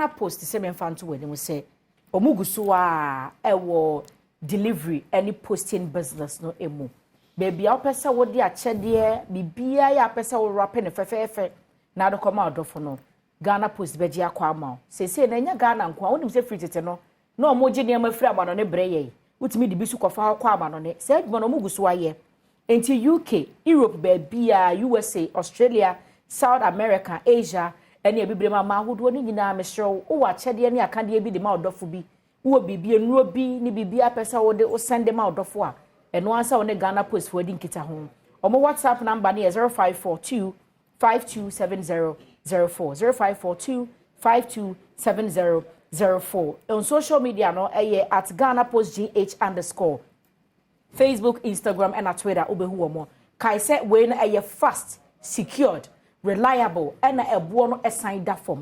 Post sɛ memfa nto w'anim sɛ ɔmo gu so a ɛwɔ delivery ne posting business no mu. Baabi a wopɛ sɛ wode akyɛdeɛ biribiara yɛ apɛ sɛ wowrape no fɛfɛɛfɛ na ade kɔma ɔdɔfo no, Ghana Post bɛgye akɔ ama wo. Seesei na ɛnyɛ Ghana nko a. Wonim sɛ firi tete no na ɔmo gye nneɛma firi amanɔne brɛ yɛn, wotumi de bi so kɔfa hɔ kɔ amanɔne. Saa adwuma no ɔmo gu so ayɛ. Nti UK, Europe, baabia, USA, Australia, South America, Asia ɛne Abibire ama ahodoɔ no nyinaa, mesrɛ wo, wowɔ akyɛdeɛ ne akadeɛ bi de ma ɔdɔfo bi, wowɔ biribi, nnuro bi ne biribi apɛ sɛ wode wosend ma ɔdɔfo a, ɛno ansa wo ne Ghana Post foɔ di nkita ho. Ɔmo WhatsApp number no yɛ 0542 527004, 0542 527004. On social media no ɛyɛ @GhanaPostGH_, Facebook, Instagram ɛna Twitter. Wobɛhu wɔ mo. Kae sɛ wei no ɛyɛ fast, secured, reliable, ɛna ɛboɔ no ɛsan da fam.